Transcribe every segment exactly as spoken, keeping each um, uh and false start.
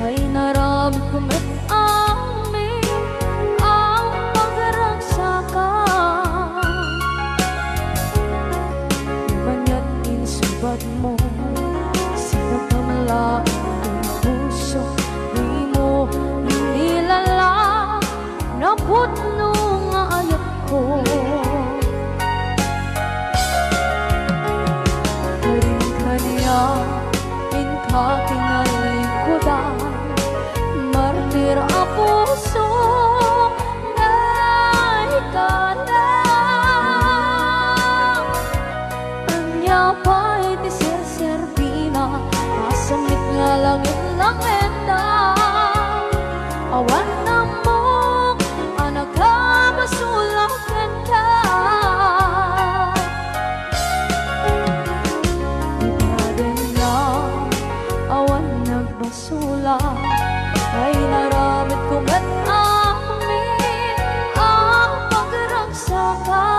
Ay naramidko met amin a pagragsakan. Maniat insubadmo, sinakamla ti puso, dimo inilala, napudno nga ayatko. Karin kaniak, inka tinalikudan, martir a puso, naikana. Ania pay ti serserbina, a sangit nga langit-langitna, awan ammok a nakabasol a kenka. Itadenna, awan nagbasola, ay naramidko met amin a pagragsakan.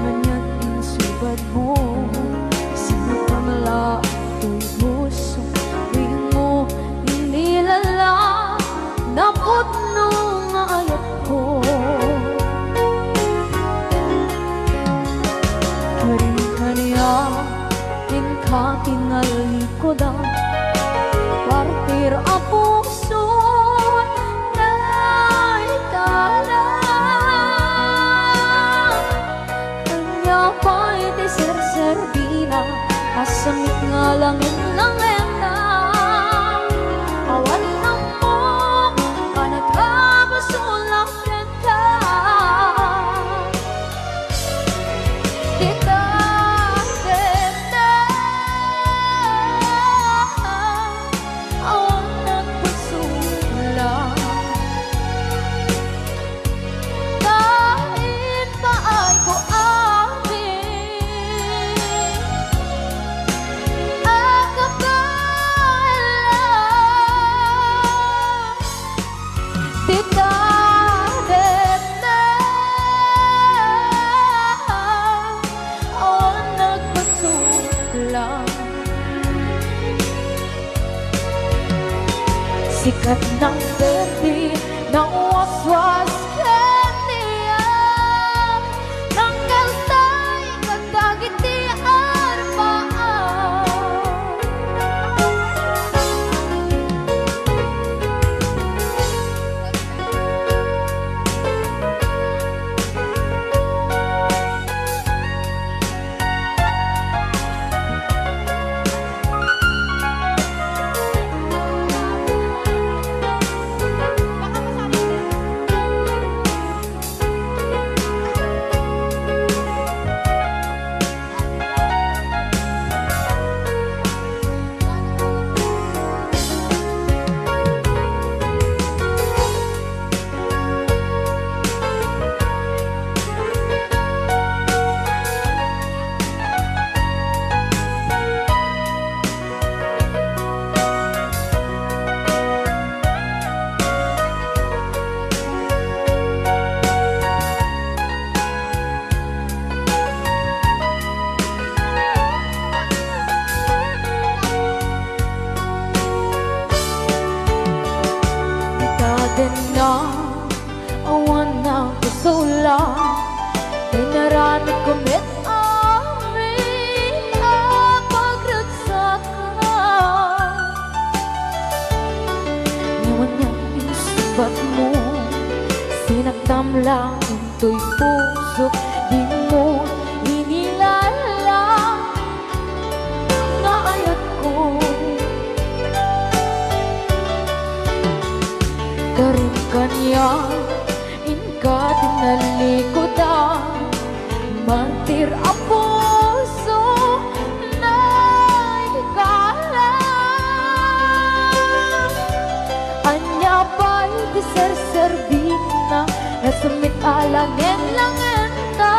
Maniat insubadmo, sinakamla ti puso, dimo inilala, napudno nga ayatko. Karin kaniak, inka tinalikudan, martir a puso, naikana. Ania pay ti serserbina, a sangit nga langit-langitna, awan ammok a nakabasol a kenka. Dita, dita, awan nagbasola. Ta impaayko amin a kabaelan. Dita, dita, awan nagbasola. Sikat nang berdi, nawaswas ken niam, nangkaltay kadagiti arpaam. Itadenna, awan nagbasola, inaramidko met amin a pagragsakan. Ngem ania insubadmo, sinaktam la intoy pusok, dimo inilala nga ayatko. Karin kaniak, inka tinalikudan, martir a puso, naikana. Ania pay ti serserbina, nasumit a langit-langitna,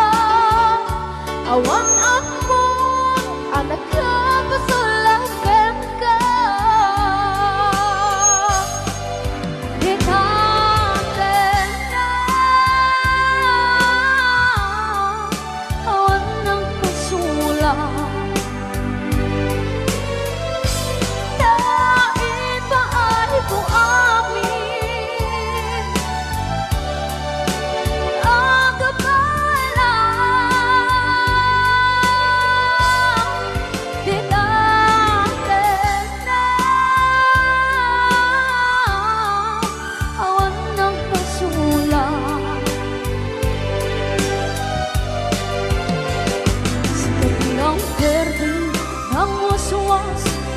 awan ammok a nakabasol a kenka. Dita, dita, awan nagbasola.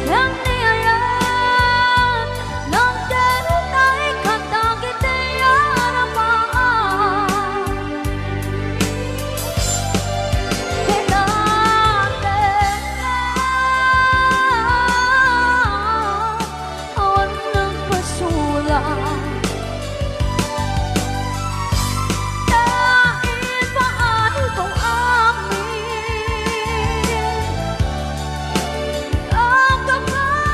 Ken ni ayan, nagdaytay kadagiti arabaan. Kinatengna, awan nagpasulay. Ta ipaayko amin a kapanen.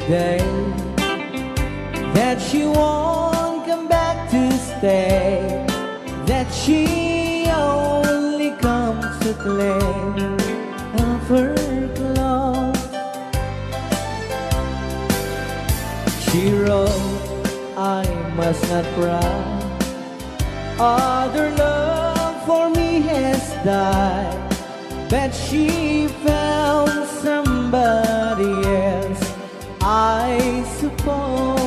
day that she won't come back to stay, that she only comes to play of her clothes. She wrote, "I must not cry. Other love for me has died." But she found somebody else, I suppose.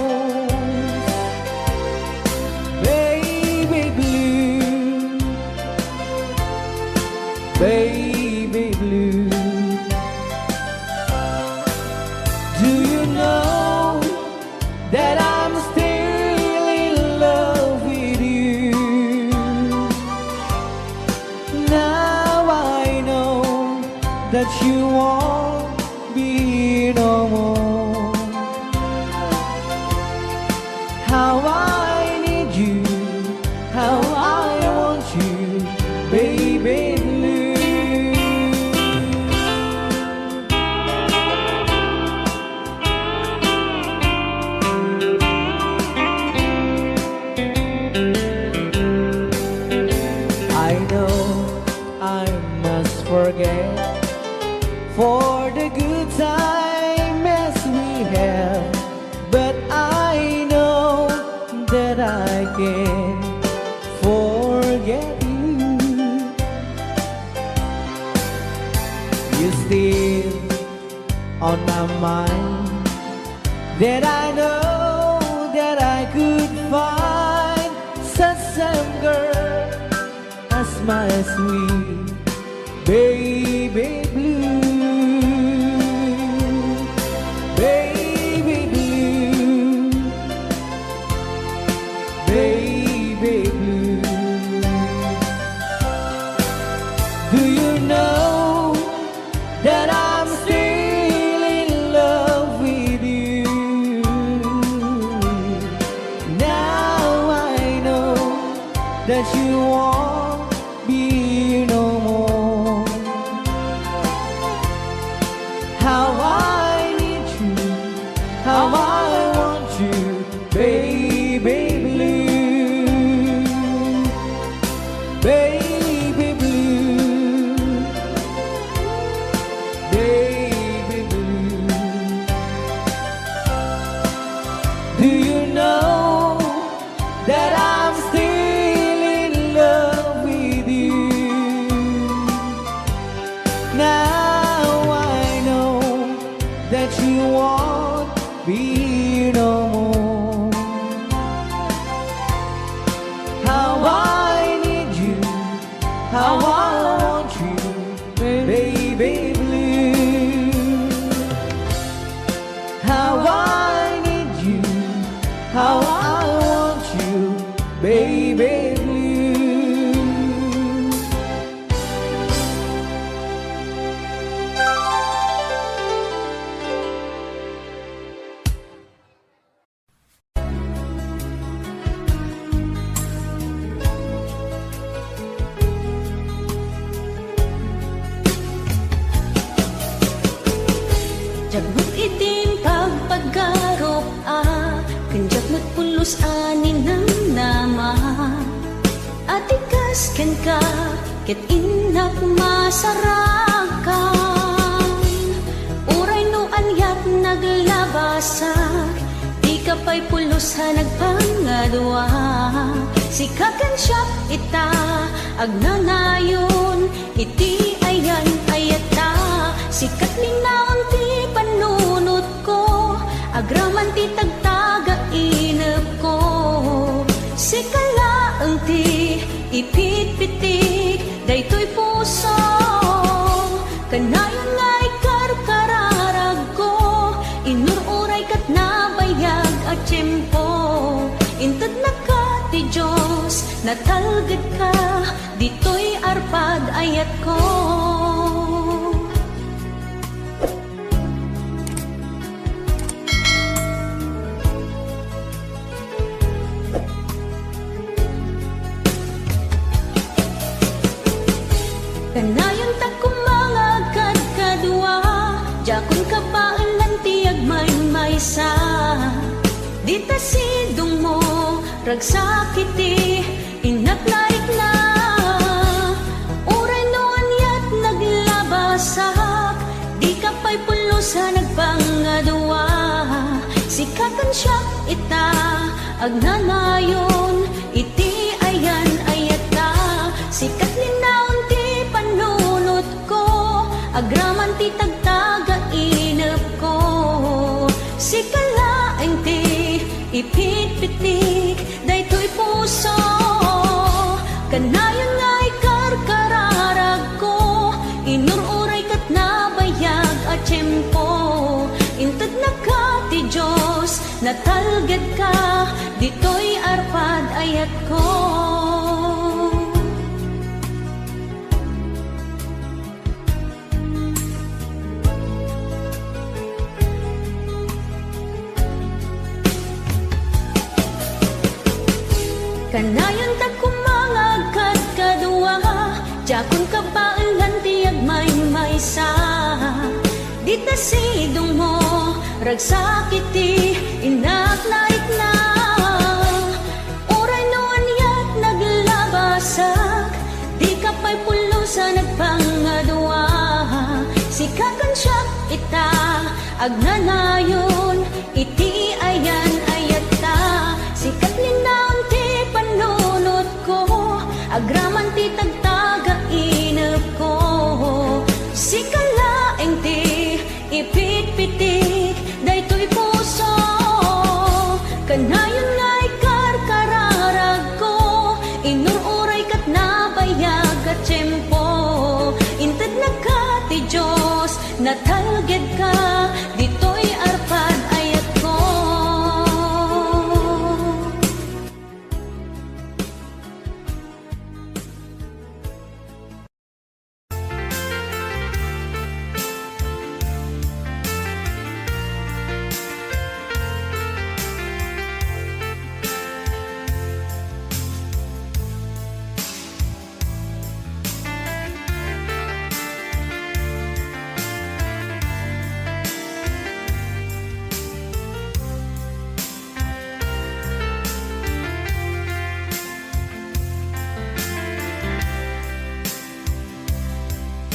Baby blue, baby blue, do you know that I'm still in love with you? Now I know that you won't be no more. How I need you, how I want you, baby blue. I know I must forget for the good time as we have, but I know that I can forget you. You still on my mind, that I know that I could find such same girl as my sweet baby blue, baby blue, baby blue. Do you know that I'm still in love with you? Now I know that you won't be no more. How I need you, how I want you, baby blue, baby blue, baby blue. Do you know that I'm still in love with you? Now I know that you won't be no more. How I need you, how I want you, baby blue. How I need you, how I want you, baby blue. Diak met iti impagpagarup a, ken diak met pulos a ninamnama. A ti kas kenka, ket innak masarakan. Uray no aniat naglabasak, dika pay pulos a nagpangadua. Sika ken siak ita, agnanayon iti ayan-ayata. Sika ti linaon ti panunot ko, agraman ti tagtagainepko. Sika laeng ti ipitpitik daytoy puso. Kanayon nga ikarkararagko, inur-uray ket nabayag a tiempo. Intednaka ti Dios, natalgedka, ditoy arpad ayatko. Kanayon ta koma nga agkadkadua, diakon kabaelan ti agmaymaysa. Ta sidongmo, ragsak iti innak narikna. Uray no aniat naglabasak, dika pay pulos a nagpangadua. Sika ken siak ita, agnanayon iti ayan-ayatta. Sika ti linaon ti panunot ko, agraman ti tagtaga inepko. Sika laeng ti ipitpitik daytoy puso. Kanayon nga ikarkararagko, inur-uray ket nabayag a tiempo. Intednaka ti Dios, natalgedka, ditoy arpad ayatko. Kanayon ta koma nga agkadkadua, diakon kabaelan ti agmaymaysa. Dita sidongmo, ragsak iti innak narikna. Uray no aniat naglabasak, dika pay pulos a nagpangadua. Sika ken siak ita, agnanayon iti ayan-ayatta. Sika ti linaon ti panunotko, agraman ti tagtaga inepko. Sika laeng ti ipitpitik daytoy puso. Kanayon nga ikarkararagko, inur-uray ket nabayag a tiempo. Intednaka ti Dios, natalgedka, ditoy arpad ayatko.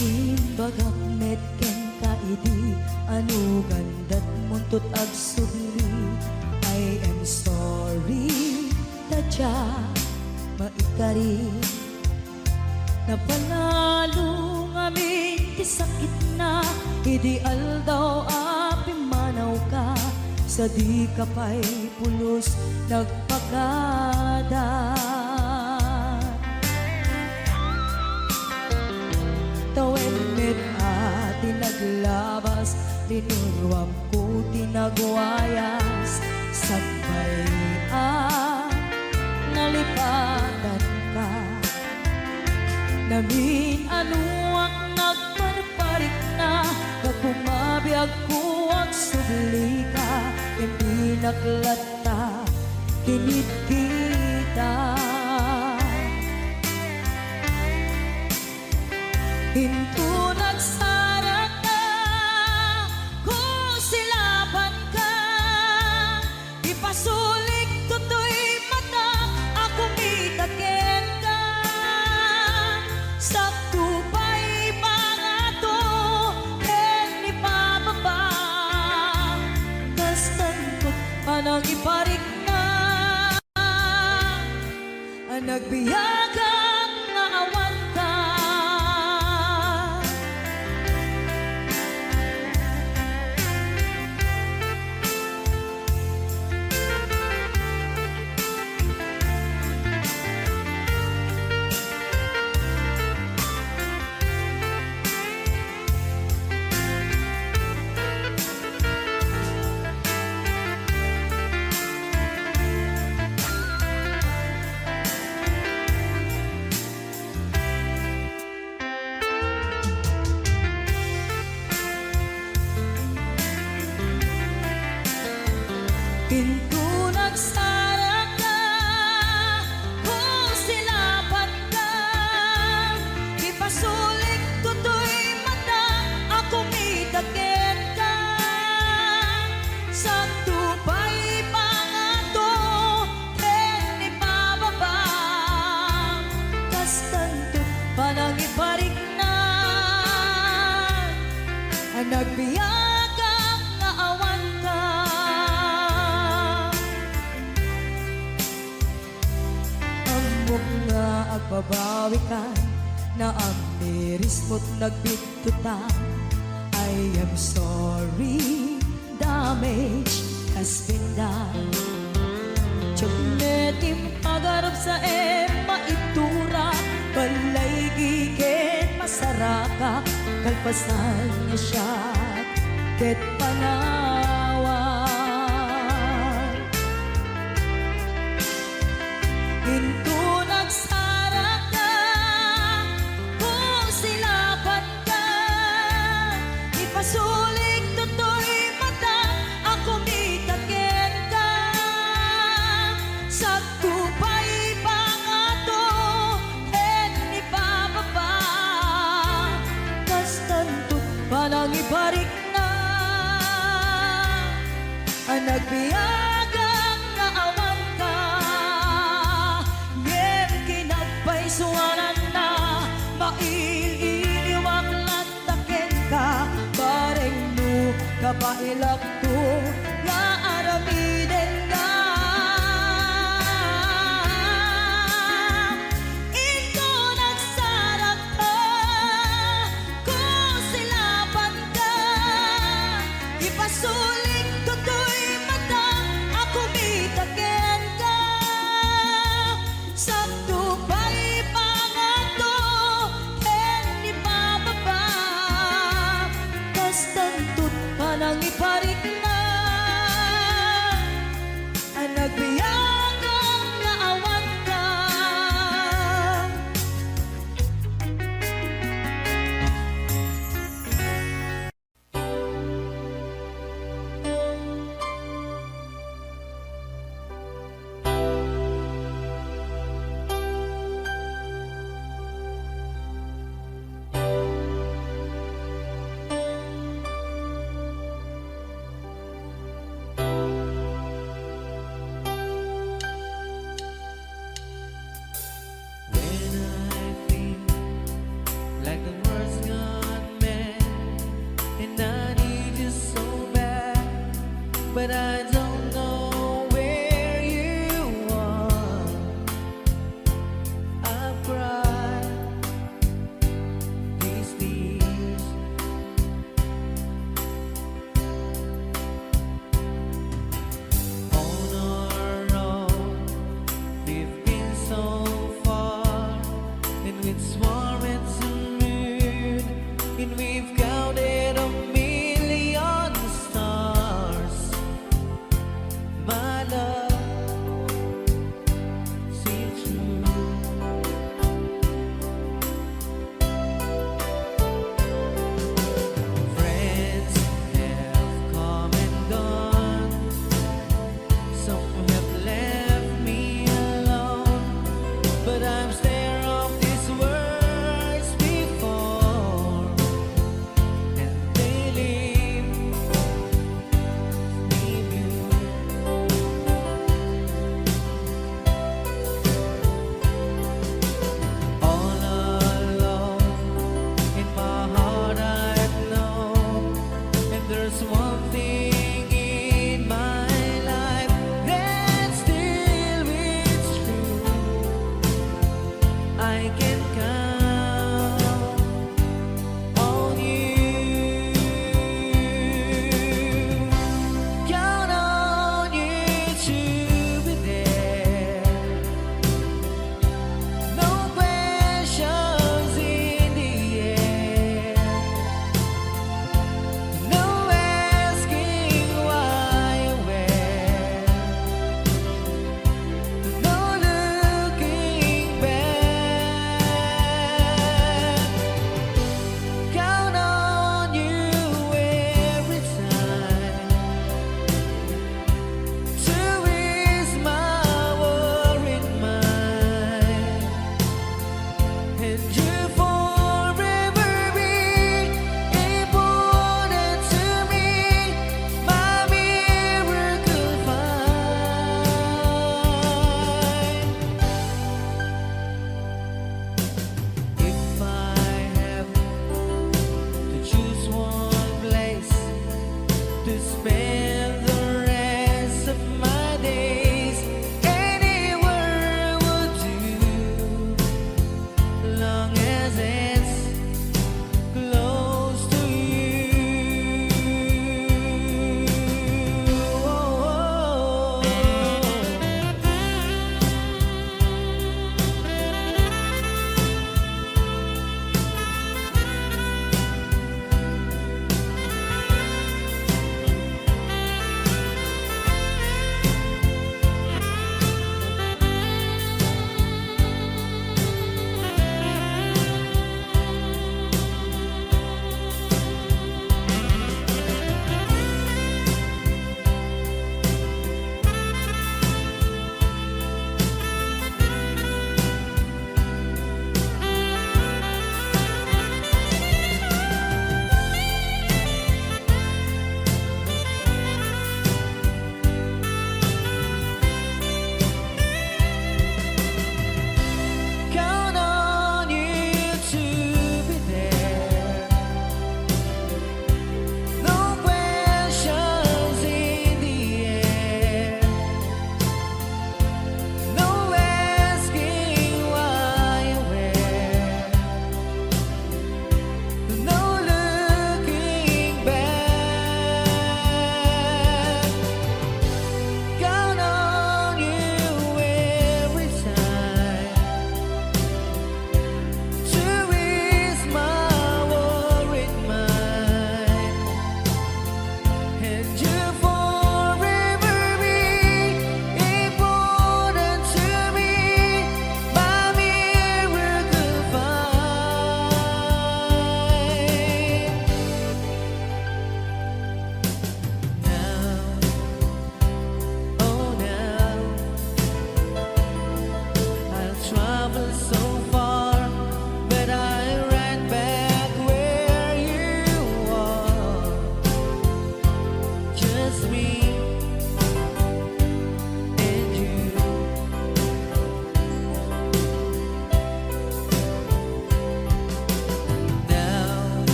Imbagak met kenka idi anugan dat muntot agsubli. I am sorry, ta dia maikari. Napanalo ngamin ti sakitna idi aldaw a pimmanawka, sa dika pay pulos nagpakada. Tawen met a ti naglabas, linuruamko ti nagwayas, sakbay a nalipatanka. Namin-anoak nagparparikna, gapu mabiagko agsublika, impinak latta kinitkitak. Inton agsarakka, kusilapanka, ipasulik toy matak a kumita kenka. Sakto pay pangato ken ipababa, kas tanto a nangiparikna. A nagbiagak nga awanka. Biagak nga awanka. Ammok nga agbabawikan, naamirismo't nagbittutan. I am sorry, damage has been done. Ket met ti pagarup sa em maitura, balay giken masaraka, kalpasan nga siak ket panawan. Inton agsarakka, kusilapanka, ipasulik toy mata a kumita kenka. Sakto pay pangato ken ni Papa, kastanto panangiparikna. A nagbiagak nga awanka, ngem kinagpaysuananna, mail-iliwak latta kenka, bareng no kabaelakto nga aramidenna. Inton agsarakka, kusilapanka, ipasulik toy mata a kumita kenka. Sakto pay pangato ken ni Papa, kastanto panangiparikna.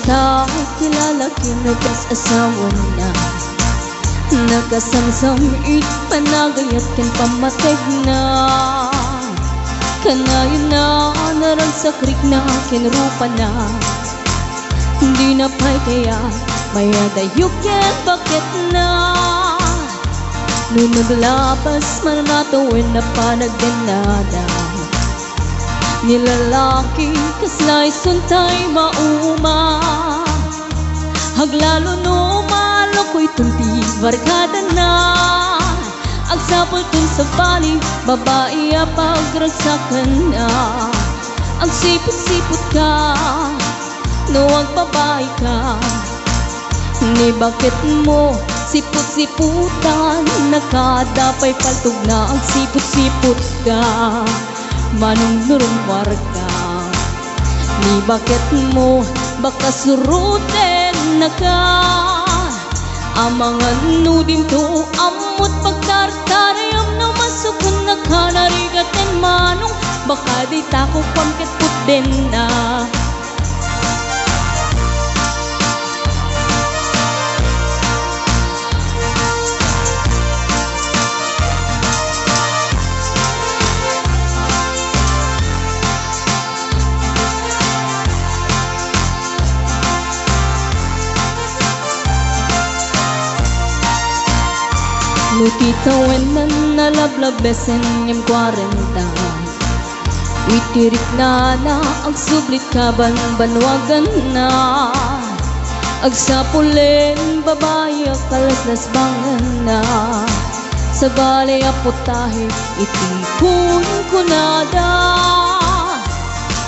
Ta ti lalaki no kas asawana, nakasamsam iti panagayat ken pammategna. Kanayonna naragsakrikna ken rupana. Dina pay kayat mayadayo ken baketna. No naglabas man a tawen a panagdennada, ni lalaki kasla isun tay mauma. Aglalo no maluko iton ti barkadana. Agsapulton sabali, babai a pagragsakanna. Agsiput-siput ka, no agbabai ka. Ni baketmo, siput-siputan, nakada pay paltogna, agsiput-siput ka. Manong no rummuar ka. Ni baketmo, baka suruten naka. Amangan no dinto, ammot pagtartarayam no masukon naka narigaten manong, baka dayta kukuam ket putdenna. No ti tawenan nalablabesen ngem kuarenta, iti riknana agsublit kaban banuaganna. Agsapulen babai a kalaslasbanganna. Sabali a putahe iti kunkunada.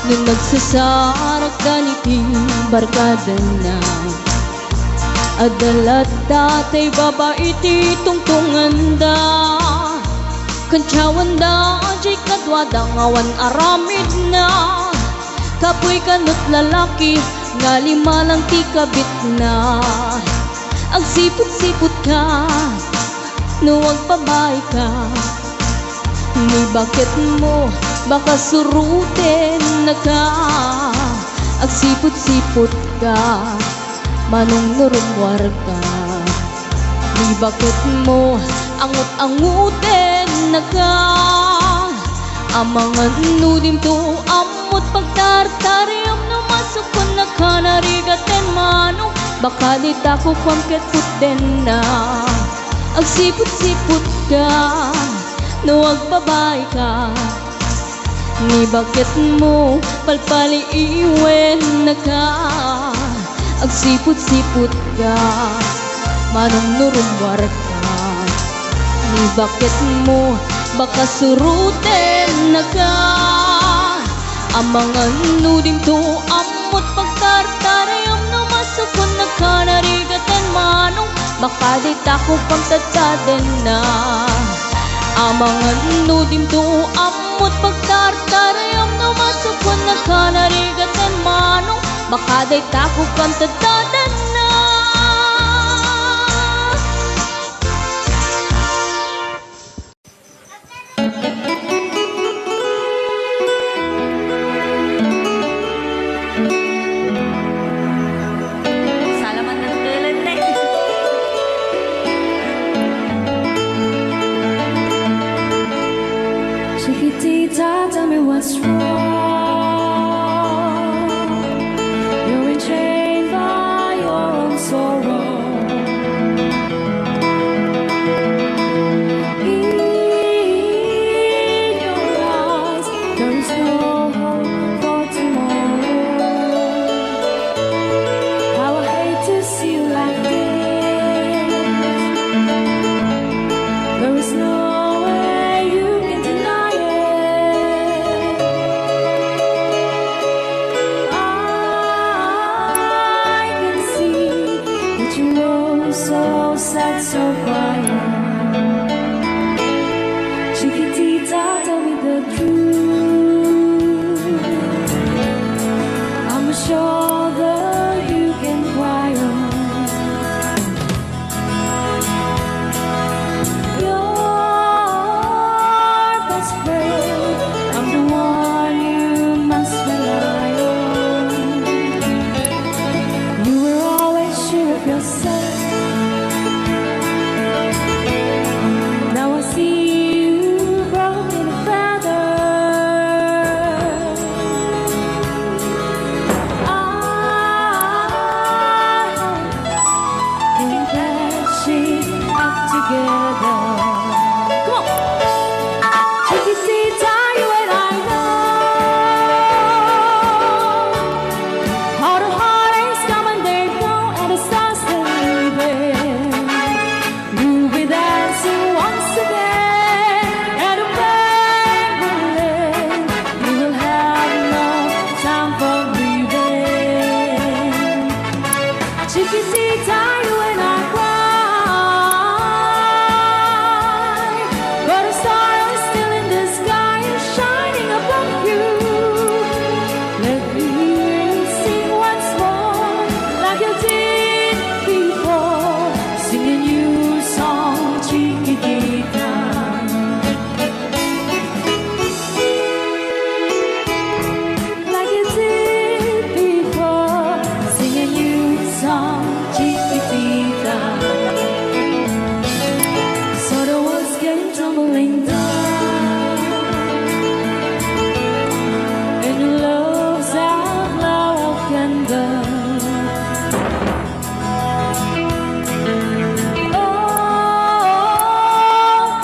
No nagsasarakdan iti barkadana, adda latta tay baba iti tungtunganda. Kantiawanda diay kaduada nga awan aramidna. Kapuy kano ti lalaki nga lima lang ti kabitna. Agsiput-siput ka no agbabai ka. Ni baketmo, baka suruten naka. Agsiput-siput ka, manong no rummuar ka. Ni baketmo, angut-anguten naka. Amangan no dinto, ammot pagtartariam no masukon naka narigaten manong, baka dayta kukuam ket putdenna. Agsiput-siput ka, no agbabai ka. Ni baketmo, palpaliiwen naka. Agsiput-siput ka, manong no rummuar ka. Ni baketmo, baka suruten naka. Amangan no dinto, ammot pagtartariam no masukon naka narigaten manong, baka dayta kukuam tadtadenna. Amangan no dinto, ammot pagtartariam no masukon naka narigaten manong, baka dayta kukuam tadtadenna. Salamat ng tulad na eh. Chiquitita, tell me what's wrong. You're enchained by your own sorrow. In your eyes, there is no hope for tomorrow. How I hate to see you like this. There is no way you can deny it. I can see that you know so sad, so quiet. Chiquitita, tell me the truth. I'm a shoulder you can cry on. Your best friend, I'm the one you must rely on. Come on. Chiquitita, you and I know how the heartaches come and they go, and the stars they leave. We'll be dancing once again, and the pain will end. We will have no time for grieving. Chiquitita, you and I cry, but a star is still in the sky and shining above you. Let me hear you sing once more, like you did before. Sing a new song, Chiquitita. Like you did before, sing a new song, Chiquitita. So the walls came tumbling down, and your love's outlaw of candle. Oh,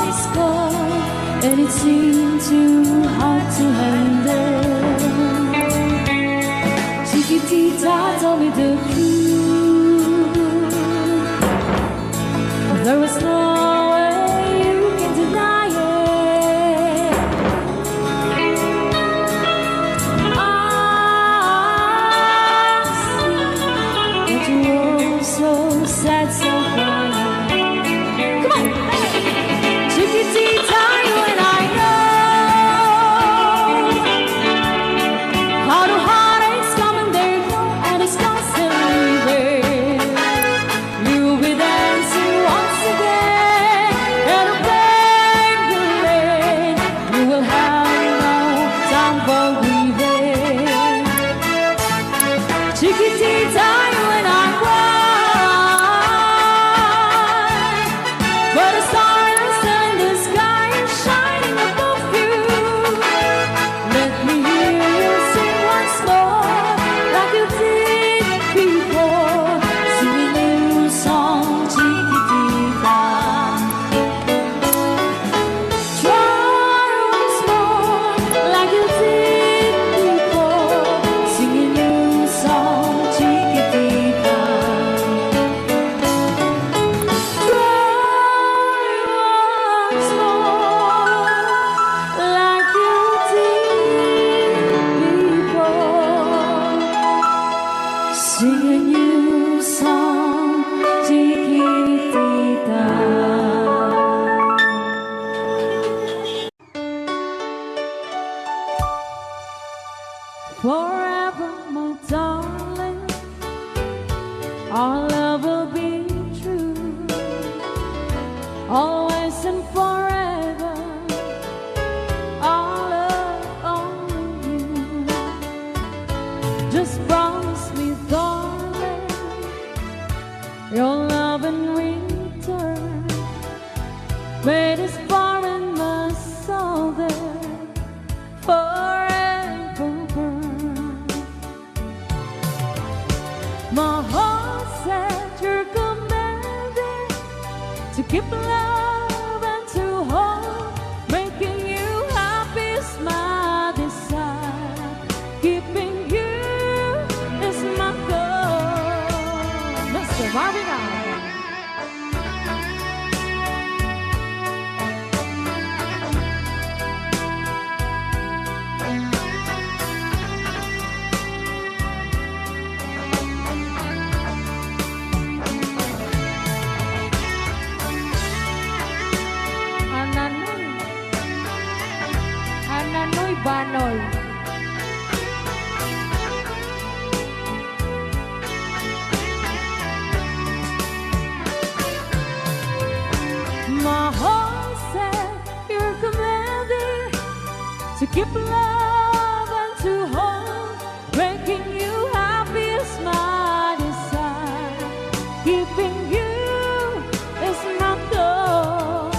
it's cold and it seemed too hard to handle. Chiquitita, tell me the truth. There was no way you can deny it. I see that you were so sad, so crying. Come on! Chiquitita, you and I know how the heartaches come and they go, and the stars still leaving. We'll be dancing once again, and the pain will end. We will have no time for grieving. Chiquitita, you and I cry, but a star is in the sky and shining above you. Let me hear you sing once more, like you did before. Sing a new song, Chiquitita. Try once more, like you did before. Sing a new song, Chiquitita. Try once more, like you did before. Sing a new song, Chiquitita. Forever, my darling, our love will be true. Always and forever, our love only you. Just promise me, darling, your love in return. May this fire in my soul there forever burn. My heart said you're commanded to keep love and to hold. Making you happy is my desire. Keeping you is my goal. Mister Marvin Allen. Ananoy. Ananoy Banoy. My heart said you're commanded to keep love and to hold. Making you happy is my desire. Keeping you is my goal.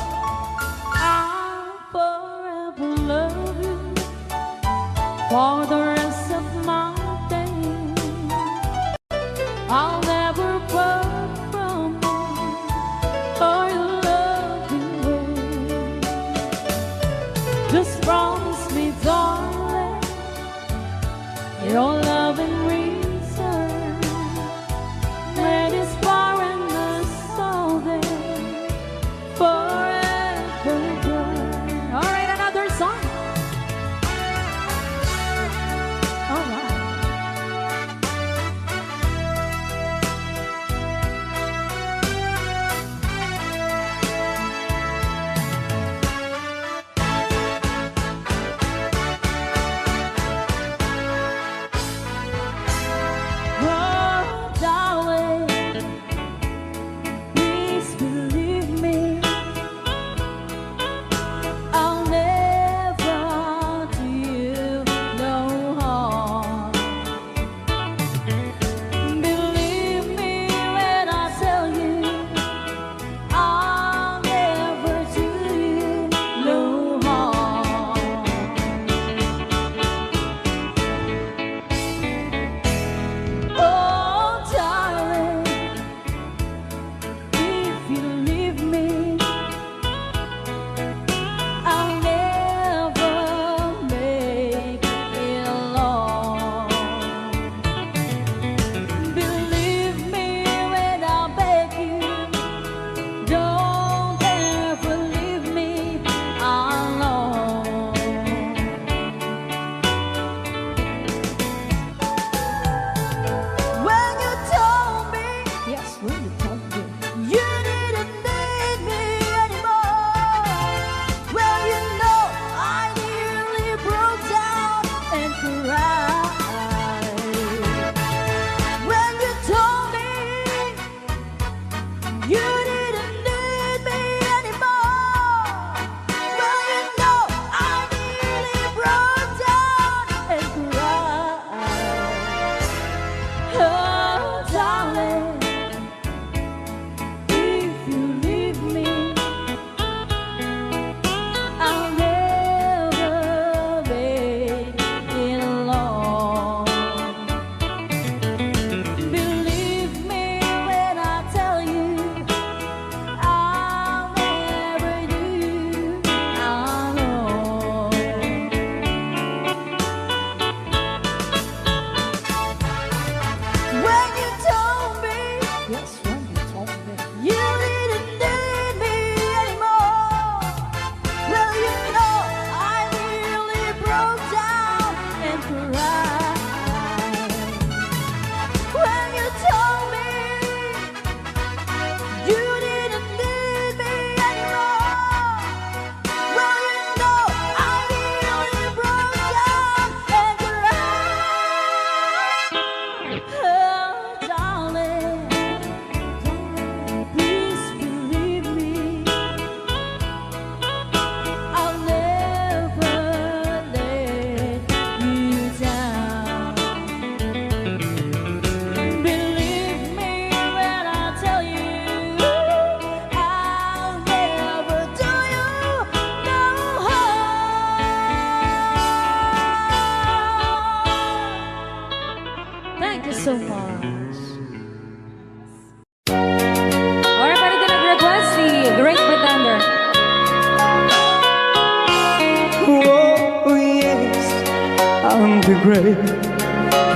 I'll forever love you for the rest of my days. I'll never part from you. For your love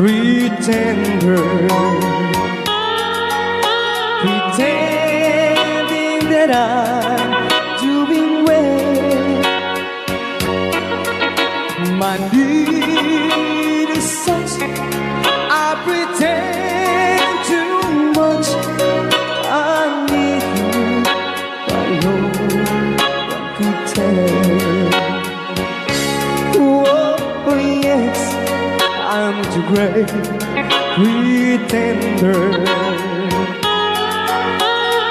Pretender, pretending that I'm doing well. My need is such, I pretend too much. I need you, but no one could tell. Oh, yes, I'm too great pretender.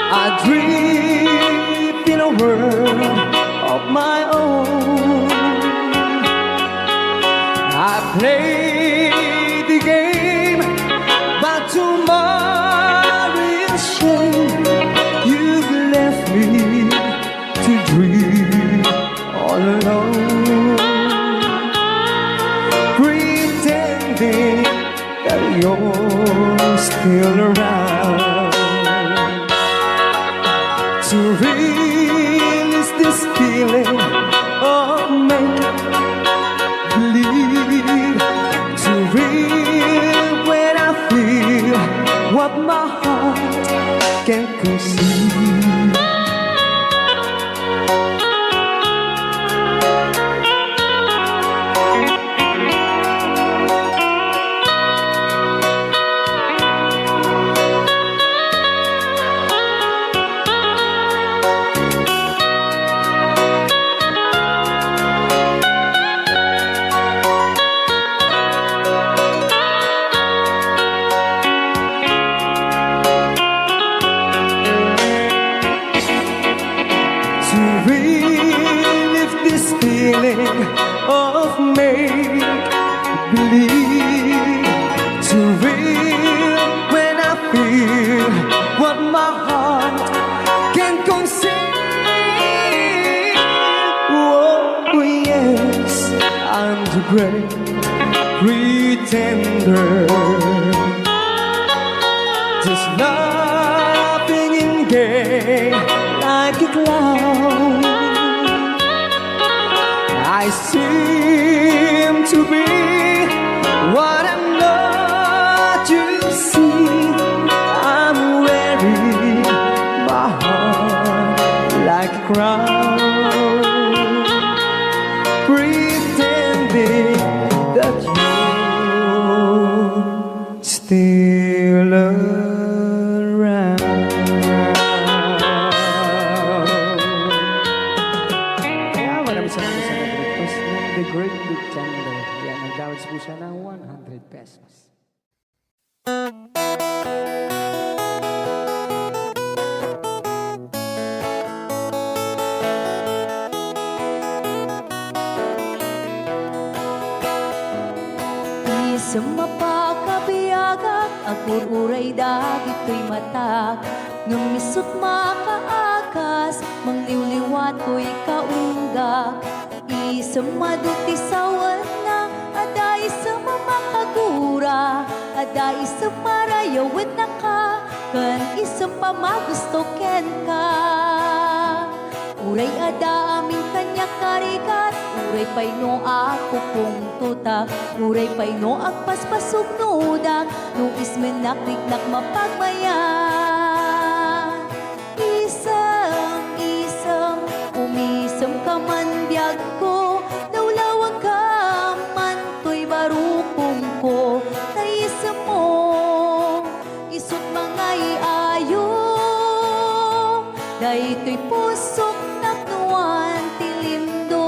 I drift in a world of my own. I play the game, but to my real shame, you've left me to dream all alone, pretending that you're still around. To release this feeling of make believe, to real when I feel what my heart can conceive. To relieve this feeling of make believe, to real when I feel what my heart can conceive. Oh, yes, I'm the great pretender. Just laughing and gay like a clown. I seem to be what I'm not, you see. I'm wearing my heart like a crown, pretending that you're still around. Kaya maraming salamat sa nag-request ng The Great Big Thunder. Yan, nagdawat po siya ng one hundred pesos. Isem a pakabiagak, agur-uray dagitoy matak. Ngem isut' makaagas, mangliwliwa toy kaunggak. Isem adu ti sawenna, adda isem a makagura, adda isem a rayawennaka, ken isem a magusto kenka. Uray adda amin kaniak a rigat, uray pay no akupungtotak, uray pay no agpaspasugnodak, no ismennak, riknak mapagmayan. Isem, isem, umisemka man biagko, lawlawagka man toy barukongko, ta isemmo, isut' mangay-ayo, daytoy pusok tapnoan ti lindo.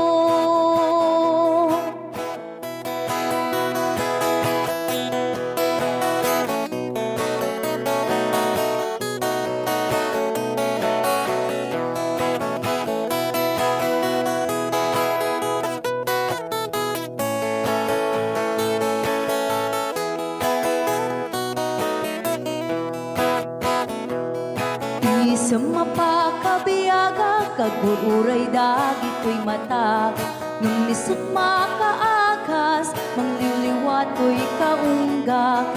Isem a pakabiagak, agur-uray dagitoy matak. Ngem isut' makaagas, mangliwliwa toy kaunggak.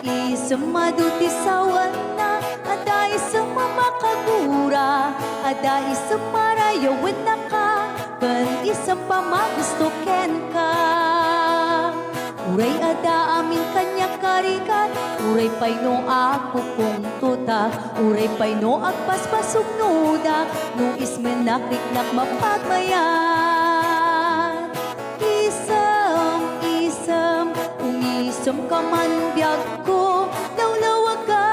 Isem adu ti sawenna, adda isem a makagura, adda isem a rayawennaka, ken isem a magusto kenka. Uray adda amin kaniak karigat, uray pay no agpupungtotak, uray pay no agpaspasugnodak, no ismenak riknak mapagmayat. Isem, isem, umisem ka man biagko, lawlawag ka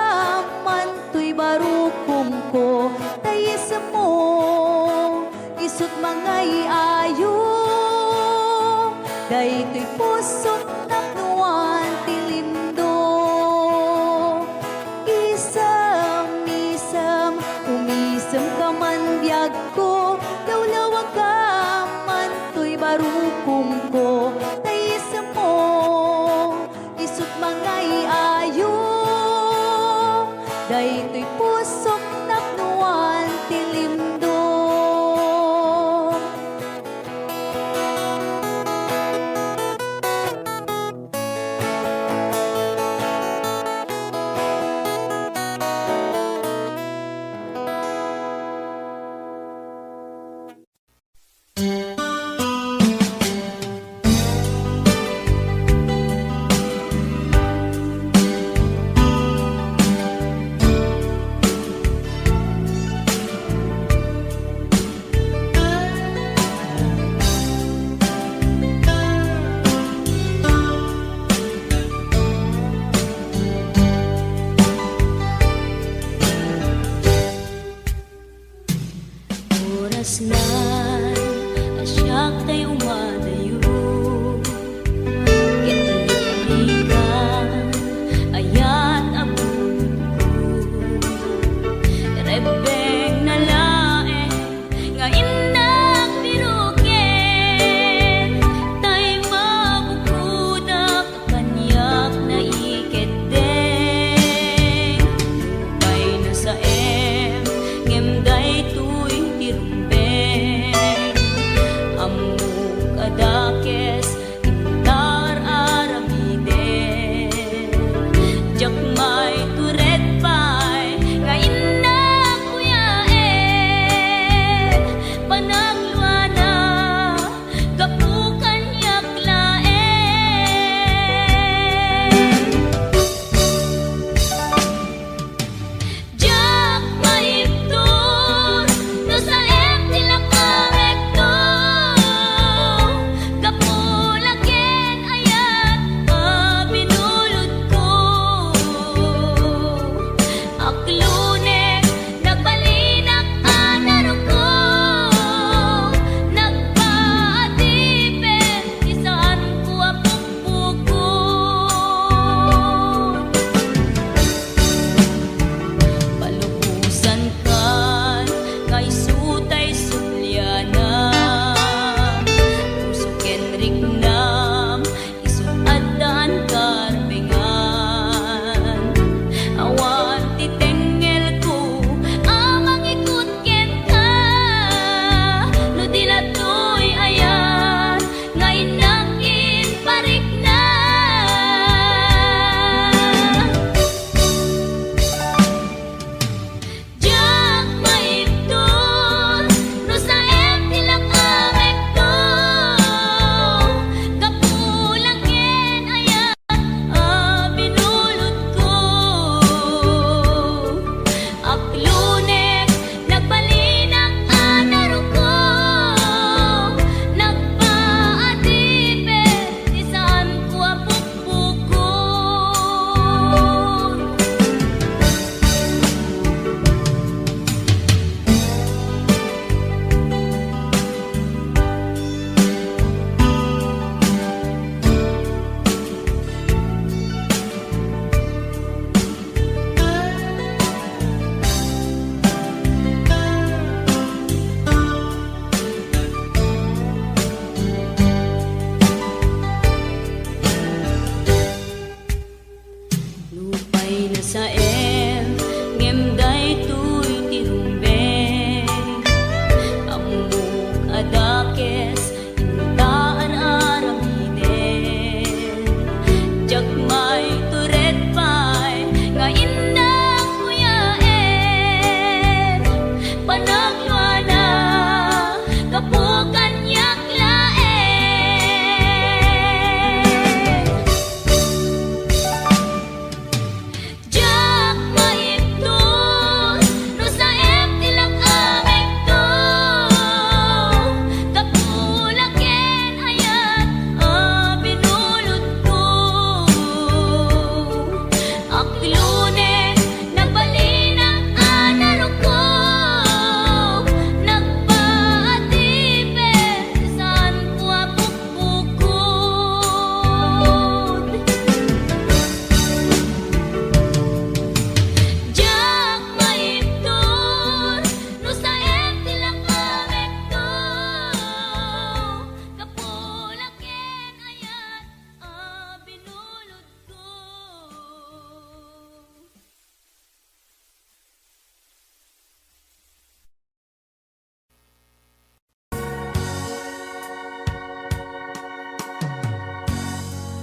man toy barukongko, ta isem mo isut' mangay-ayo. Daytoy pusok napnoan ti lindo. Isem, isem, umisem ka man biagko, lawlawag ka man toy barukongko, ta isem mo isut' mangay-ayo. Daytoy pusok napnoan ti lindo. Oras na a siak tay umadayo. Ket nagpalikan, ayat a bulongko. Rebbengna laeng nga innak biroken, tay makukudak kaniak naikeddeng. Nupay nasaem, ngem daytoy ti rumbeng. Ammok a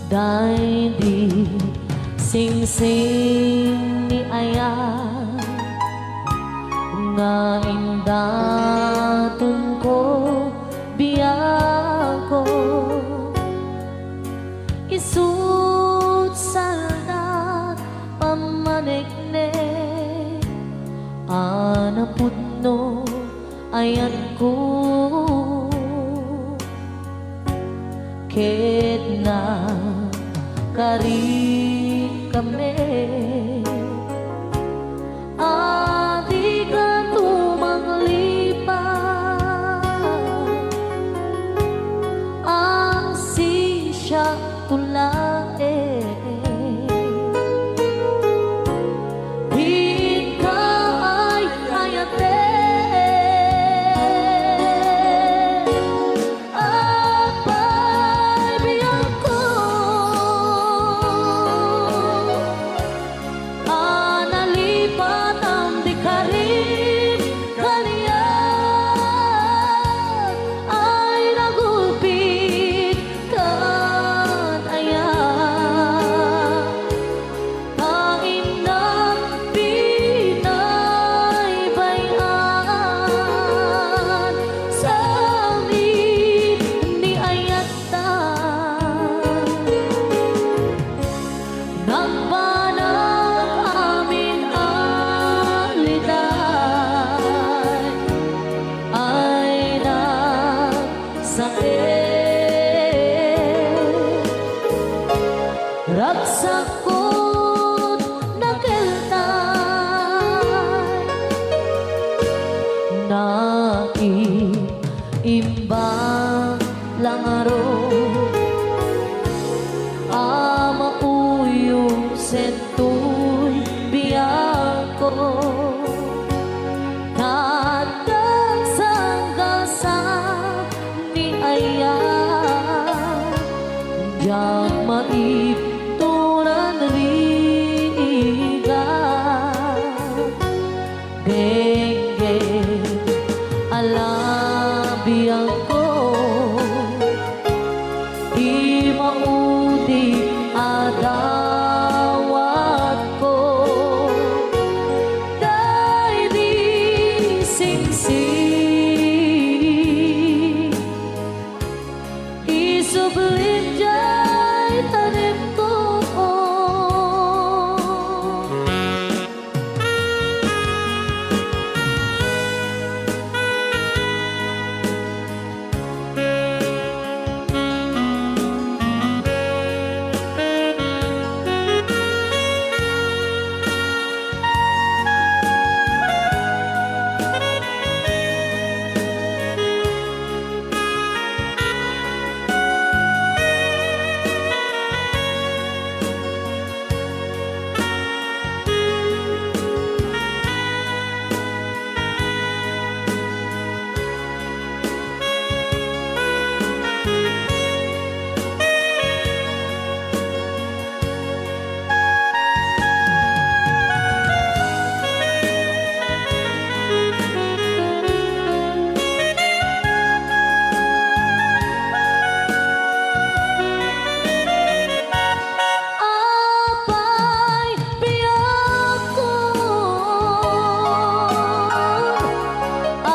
Daydi singsing ni ayat nga indatonko, biangko, isut' saldat pammaneknek a napudno ayatko. Ket nagkarikami a dika tumanglipat, ang sisiak to laeng. Dika ay-ayaten, apay, biangko, a nalipatam di karim kaniak ay nagulpit kan ayat. Painnak binaybay-an sa amin ni ayatta. Nagbanag amin a liday ay nagsaet. Ragsakkon nakeltay, naimbag la ngarud a mauyongsen toy biangko. Tatag sanggasan ni ayat, diak maibturan rigat. Dengge a la biangko, ti maudi a dawatko. Daydi singsing, isublim diay tanekko. Apay, biangko, a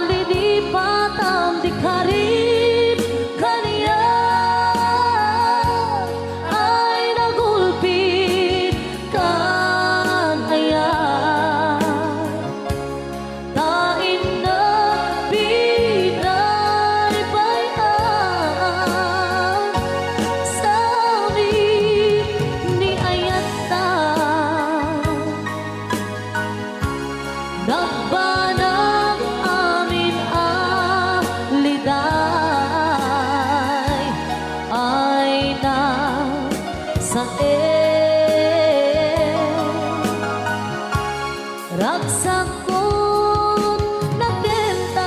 linipatam di karim kaniak ay nagulpit kan ayat. Ta innak binaybay-an sa amin ni ayatta. Nagbanag amin a liday ay nagsaet. Ragsakkon nakeltay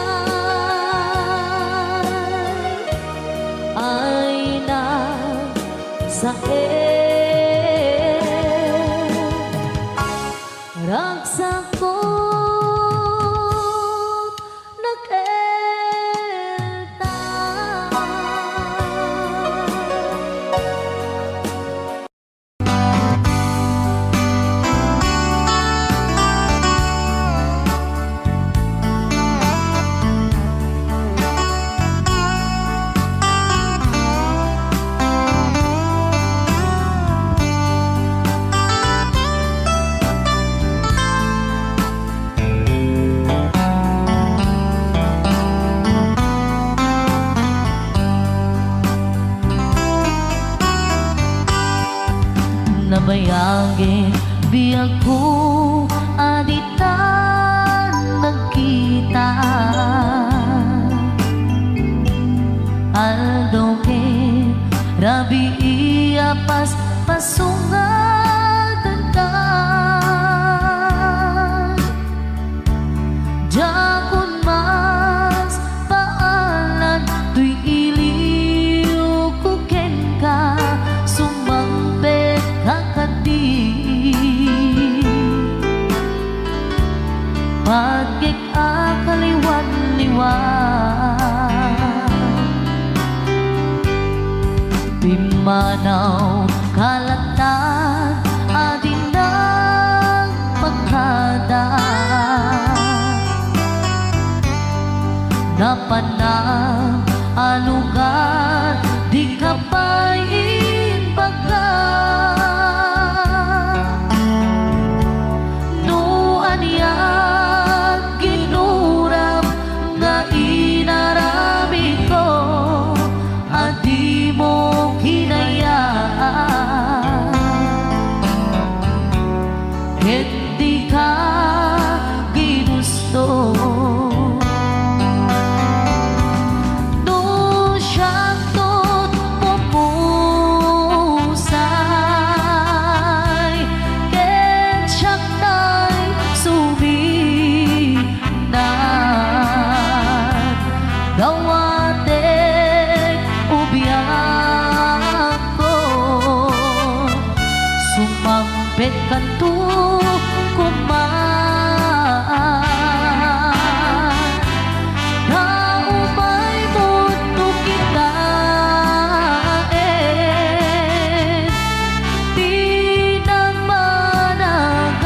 ay nagsaet. Ragsakkon nakeltay. Agko a ditan nagkita, aldaw ken rabii a paspasungan. Diakon maspaalan toy iliwko kenka, sumangpetka kadi. Patgek a kaliwanliwan. Pimmanaw ka latta a di nagpakada. Napanam a lugar, dika pay imbaga. No aniat ginuram nga inaramidko, a dimo kinayat ket dika ginusto. No siakto't pumusay ket siak tay sumi- nat, dawatek o biagko, sumangpetkanto koma. Ta umay met no kitaen ti nagbanag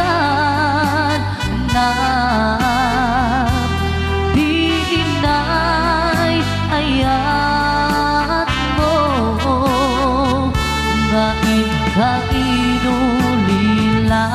na ti inay ayatmo nga inka inulila.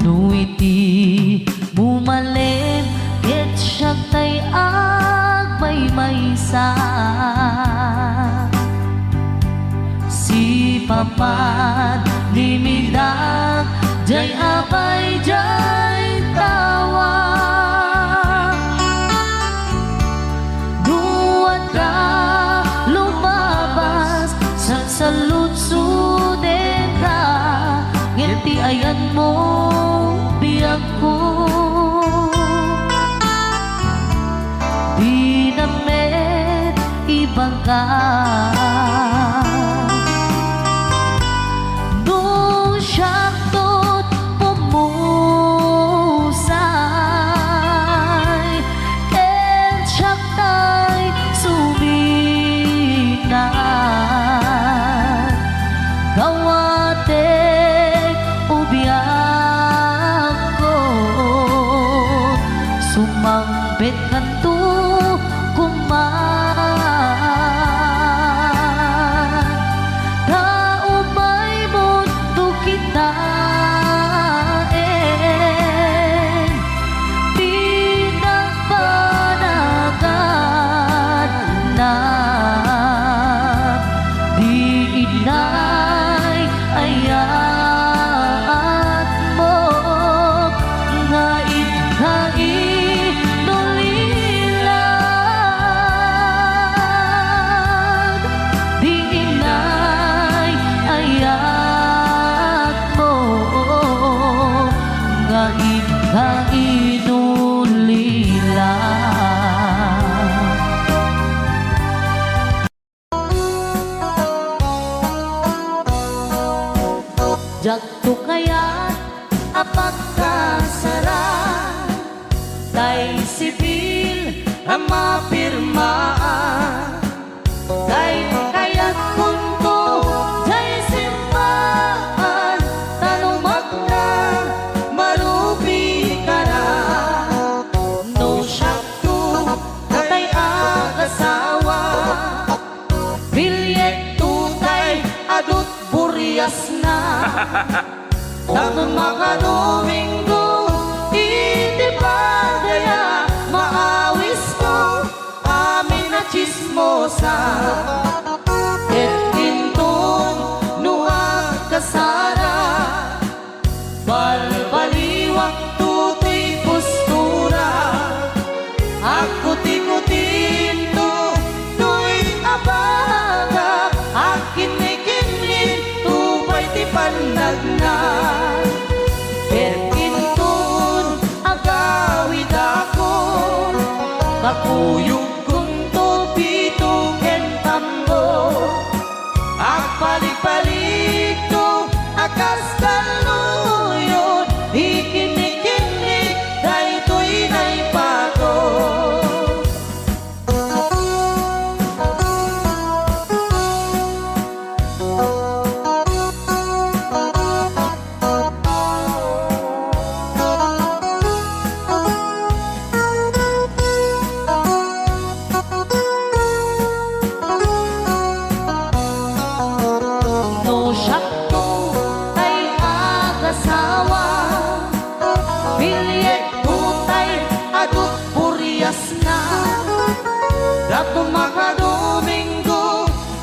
No iti bumalem ket siak tay agmaymaysa. Sipapanimidak diay apay diay tawa. No adda lumabas, sansaludsodenka, ngem ti ayanmo, biagko, dinam met ibaga. No siakto't pumusay, ken siak tay suminat, dawatek o biagko, sumangpetkanto koma. Ta umay met no kitaen ti nagbanag na di inay ayatmo nga inka inuli. Diakto kayat a pagkasaraan, tay sibil a mapirmaan. Tay kayatkonto, tay simmaan, ta no magna, marubikana. No siakto, tay agasawa, bilyekto tay adut buriasna. Tapno makadomingo iti padaya, maawisko amin a tsismosa. Ket inton no agkasara, balbaliwak toy postura. Agkutikutinto toy abaga, agkinnikinninto pay ti pannagna. Ket inton agawidakon, kakuyogkonto pito ken tambor. Agpaligpaligto a kas talloyon, ikinnikinnik daytoy naipato. No siakto tay agasawa, bilyekto tay adut buriasna. Tapno makadomingo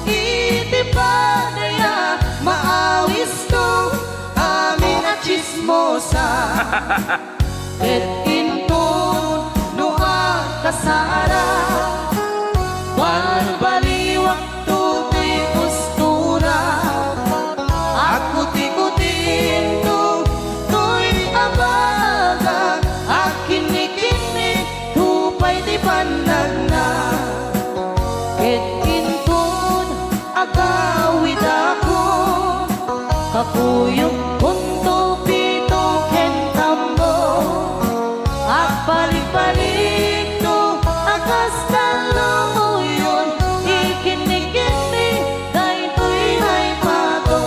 iti padaya, maawisko amin a tsismosa. Ket inton no agkasara, balbaliwakto toy postura. Agkutikutinto toy abaga, agkinnikinnikto pay ti pannagna. Ket inton agawidakon, kakuyogkonto pito ken tambor. Agpaligpaligto a kas talloyon, ikinnikinnik daytoy naipato.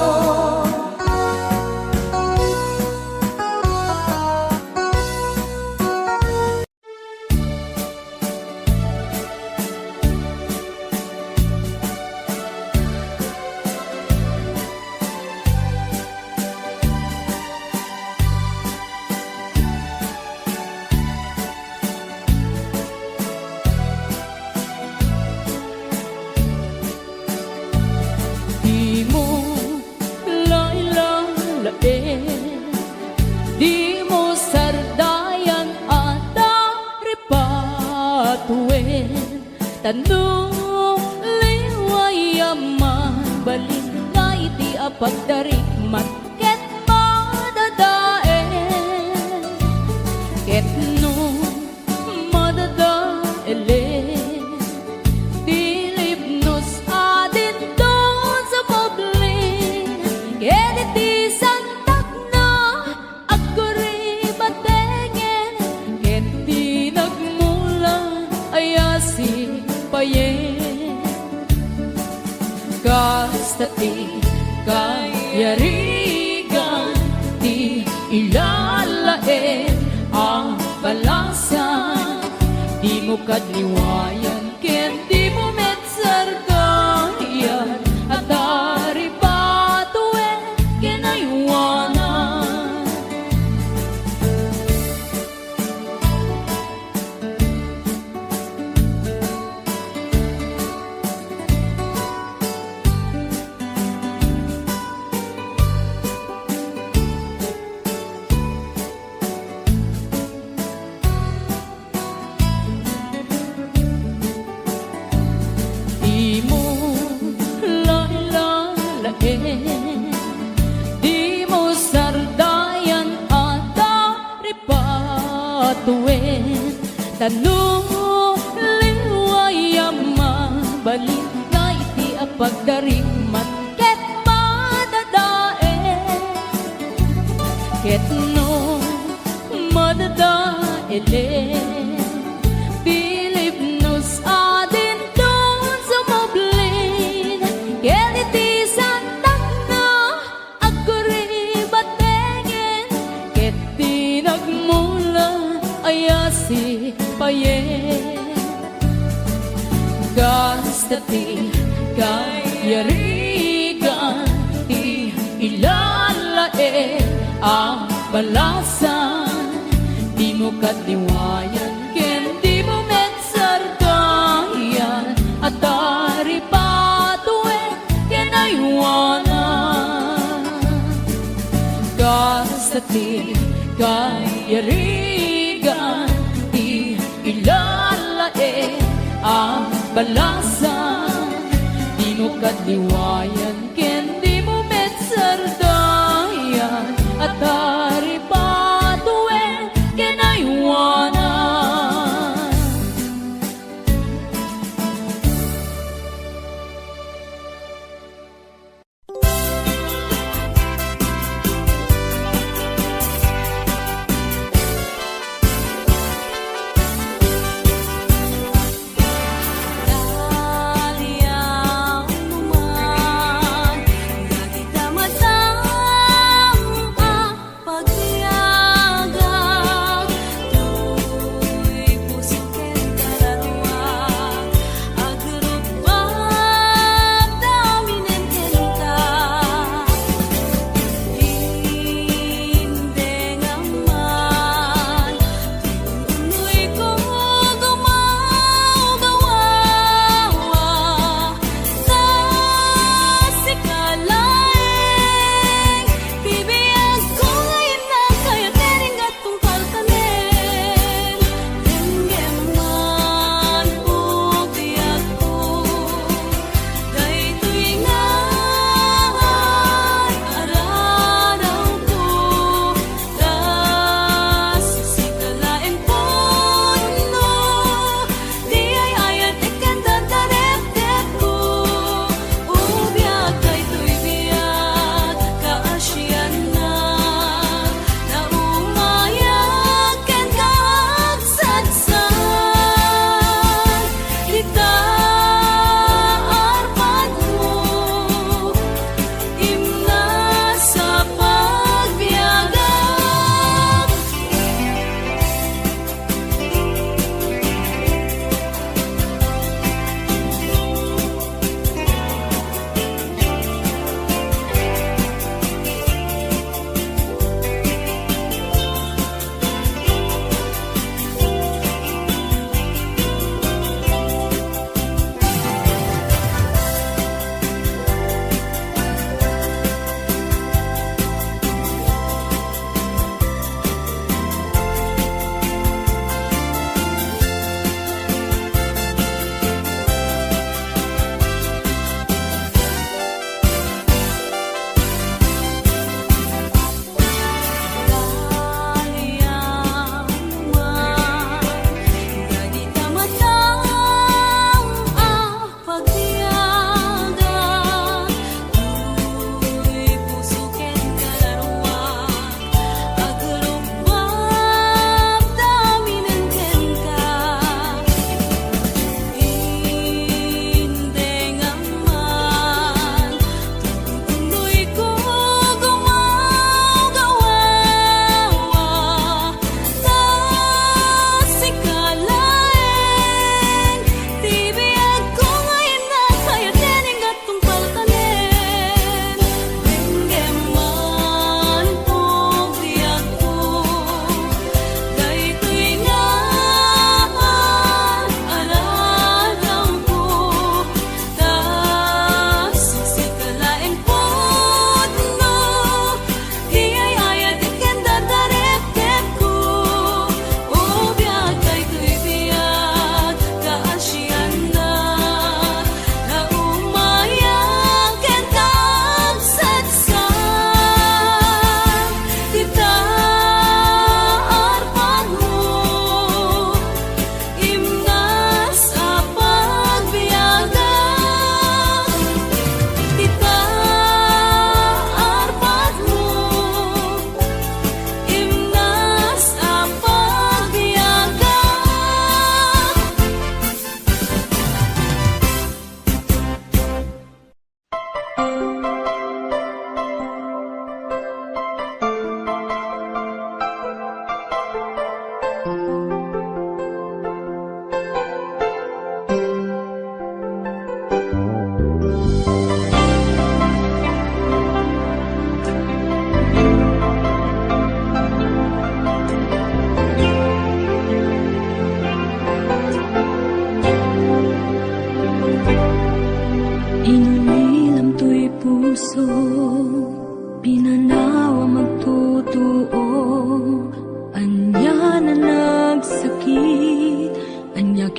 Dimo lailalaen, dimo sardayan a taripatoen, ta no liway a mabalin nga iti a pagdarikmat ket madadael, ket no madadaelen ti libnos a dinto sa publin, ket iti santagna agkuribatengen, ket ti nagmula a sipayen. Kasta ti kayarigan ti ilalaen a balasan, dimo kad liwayan ken dimo met sardayan a taripatoen ken aywanan. Dimo lailalaen, dimo sardayan a taripatoen, ta no liway a mabalin nga iti a pagdarikmat ket madadael. Ket no madadaelen, bilib no sadinton sumublin, ket iti santakna agkuribatengen, ket ti nagmula a yasipayen. Kasta ti kayarigan ti ilalaed a balasan, dimo kadliwayan ken dimo met sardayan a taripatuen ken aywanan. Kasta ti kayarigan ti ilalaed a balasan, dimo kadliwayan ken dimo met sardayan a taripatuen ken aywanan.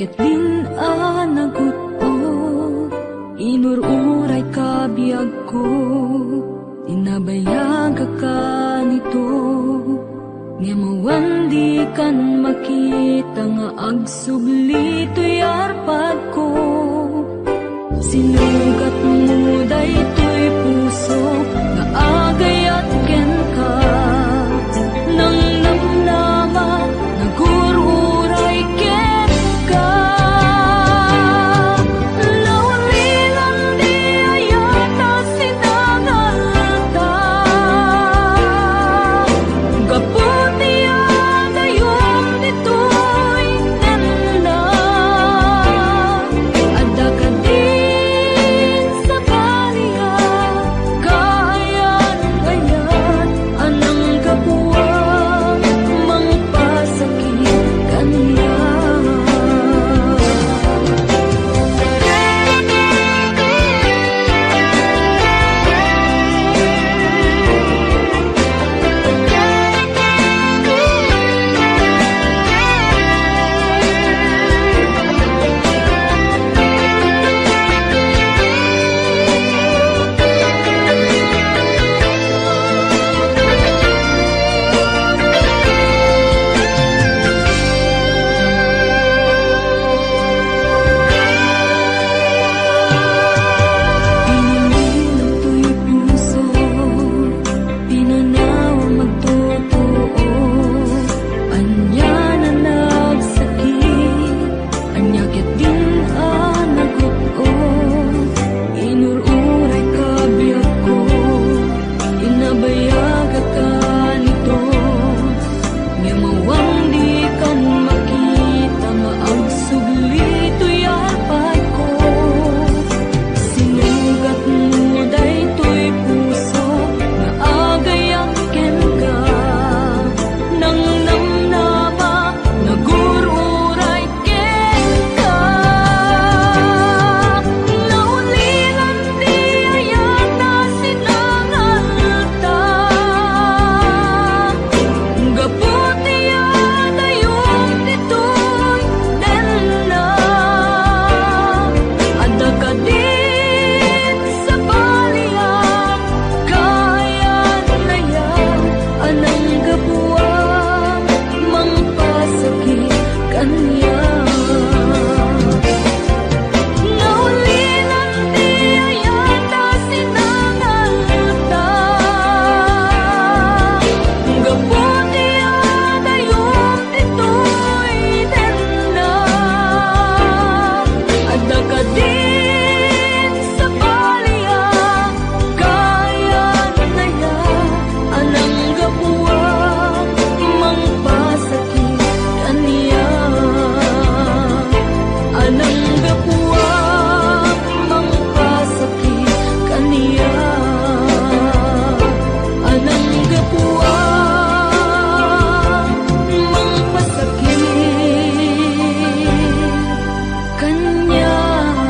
Ket din a nagut-ot, inur-uray ka biagko, ti nabayagak kanito. Ngem awan dikan makita nga agsubli toy arpadko. Sinugatmo daytoy puso nga agayat kenka. Nangnamnama, nagur-uray kenka. Naulilan di ayat a sinangalta. Gapu ti adayom ditoy nenna. Adda kadin sabali a kaayan-ayan a nanggapuan, mangpasakit kaniak. Pinanawam agtutuo, ania a nagsakit, ania ket din a nagut-ot, inur-uray ka biagko, inabayagak kanito, ngem awan dikan makita nga agsubli toy arpadko. Sinugatmo daytoy puso nga agayat kenka. Nangnamnama, nagur-uray kenka. Naulilan ti ayat a sinangalta. Gapu ti adayom ditoy nenna. Adda kadin sabali a kaayan-ayan a nanggapuan, mangpasakit kaniak. Naulilan ti ayat a sinangalta. Gapu ti adayom ditoy nenna. Adda kadin sabali a kaayan-ayan a nanggapuan, mangpasakit kaniak. A nanggapuan, mangpasakit kaniak. A nanggapuan, mangpasakit kaniak.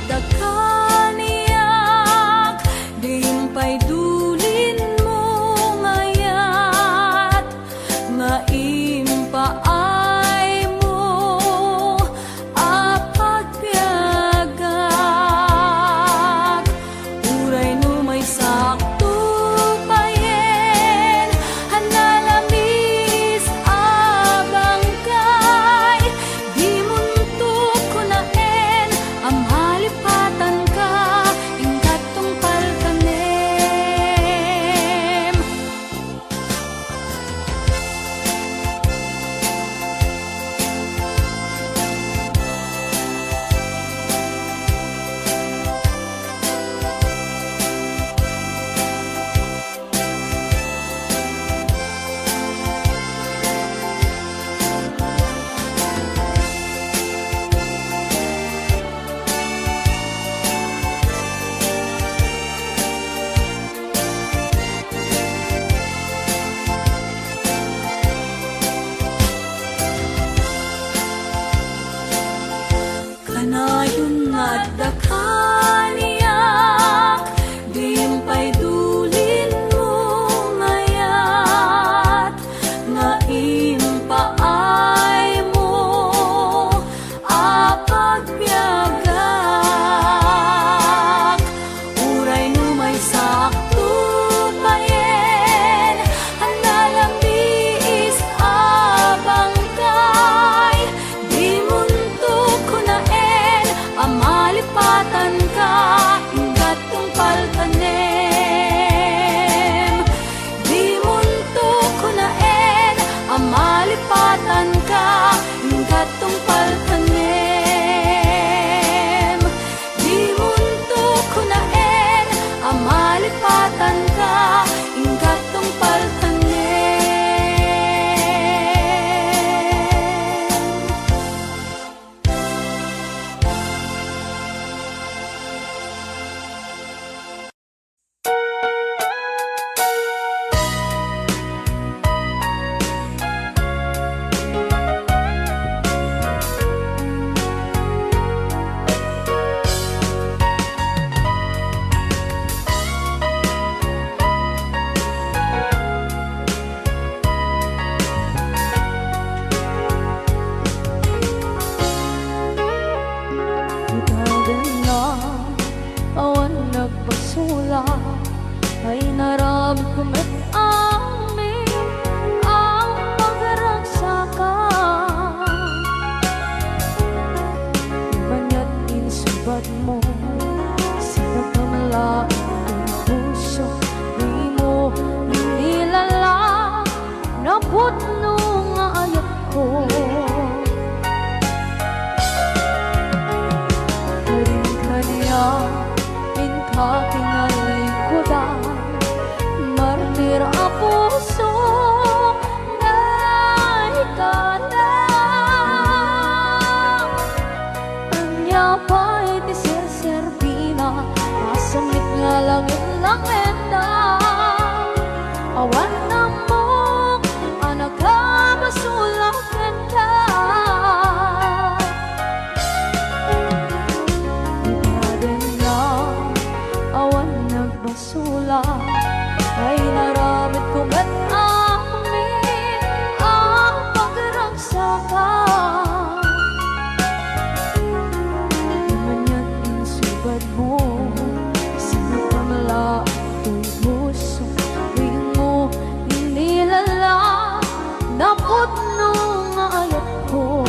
Dakaniak, di pay dulinmo ngayat nga impaaymo a pagbiagak. Uray no maysakto payen a nalamis a bangkay, dimonto kunaen a malipatanka, inka tungpal tanem. Kanayon nga adda kaniak, di pay dulinmo ngayat nga impaaymo a pagbiagak. Uray no maysakto payen a nalamis a bangkay, dimonto kunaen a malipatanka, inka tungpal tanem. Dimonto kunaen a malipatanka, inka tungpal tanem. Dimonto kunaen a malipatanka, inka tungpal tanem. Itagan na awan nagbasola, ay naramidko met amin a pagragsakan. Maniat insubatmo, sinagamla ti puso, dimo inilala. Napudno nga ayatko. Karin kaniak, inka tinalikudan, martir a puso, naikana. Ania pay ti serserbina, masamit nga langit-langitna? Awan ammok a nakabasolak kenka. Itagan na awan nagbasolak, ay naramidko met amin a pagragsakan. Maniat insubatmo, sinagamla ti puso, dimo inilala. Napudno nga ayatko.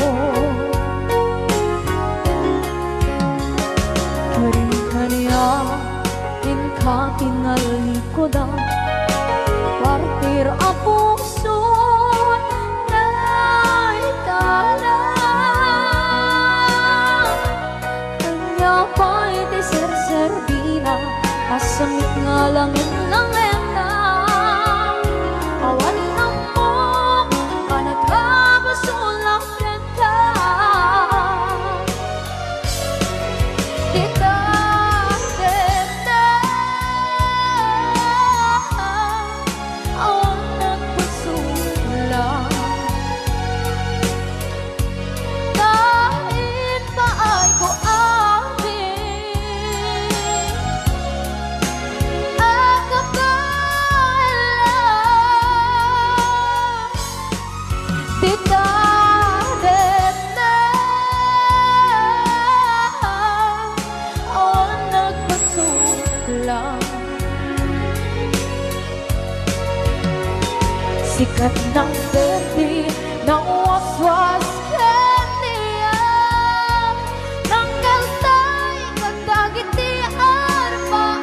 Karin kaniak, inka tinalikudan, martir a puso, naikana. Ania pay ti serserbina, masamit nga langit-langitna? Awan ammok a nakabasolak kenka. Itagan na awan nagbasolak. Ta impaayko amin Ket nang perdi, nang waswas ken niya, nang kaltay kadagiti arbaam.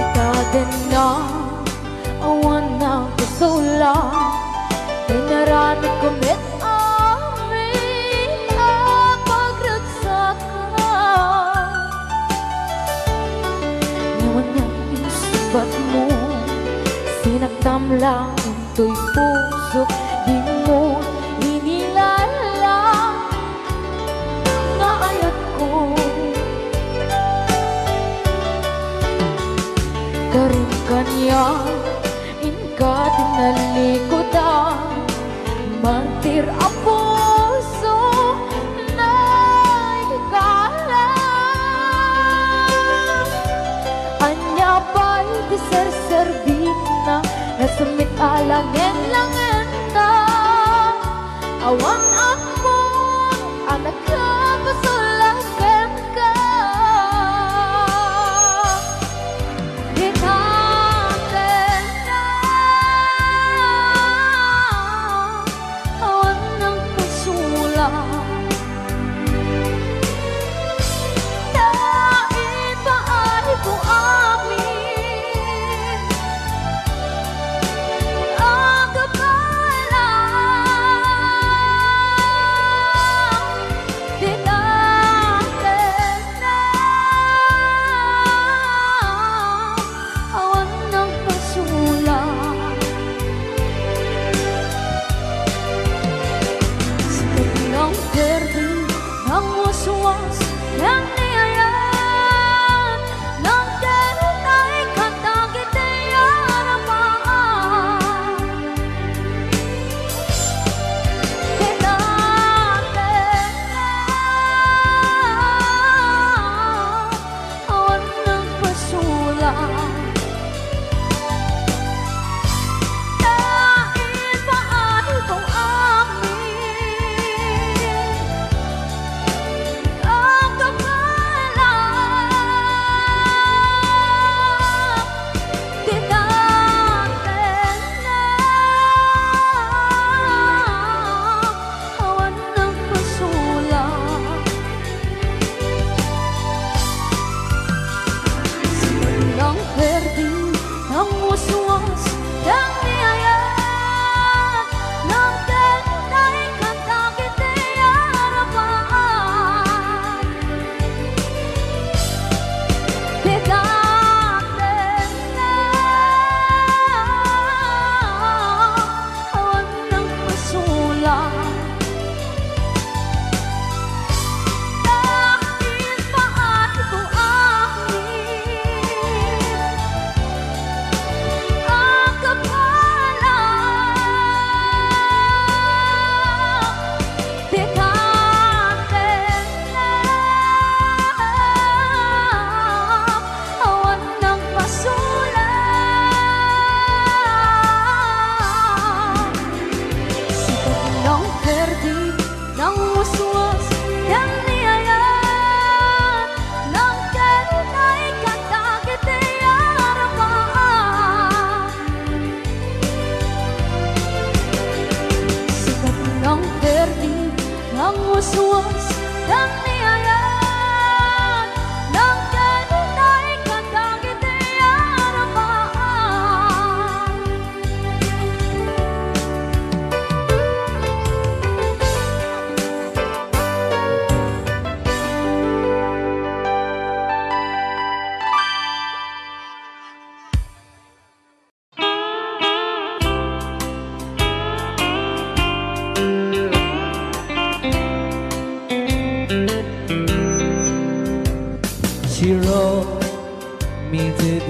Itadenna, awan nagkasula, inaramidko met amin a pagragsakan. Ngem ania insungbatmo, sinaktam lang intoy pusok, dimo inilala nga ayatko. Karim kaniak, inka tinalikudan, martir a puso, naikala. Ania pay ti serserbina, nasemmit a langen-langenta? Awan ammon a nakapasulak kenka. Itatenna, awan nagpasulak. Naipaayko amin a kabaelan. Itatenna, awan nagpasulak. Sika ti nangperdi, nangwaswas, ken ni ayat, nangkerutay kadagiti arbaam. Itatenna, awan nagpasulak. Naipaayko amin a kabaelan. Itatenna, awan nagpasulak. Sika ti nangperdi, nangwaswas, ken ni ayat, nangkerutay kadagiti arbaam. Itatenna, awan nagpasulak. Naipaayko amin a kabaelan. Itatenna, awan nagpasulak. Sika ti nangperdi, nangwaswas, ken ni ayat, nangkerutay kadagiti arbaam. Sika ti nangperdi, nangwaswas, ken ni ayat, nangkerutay kadagiti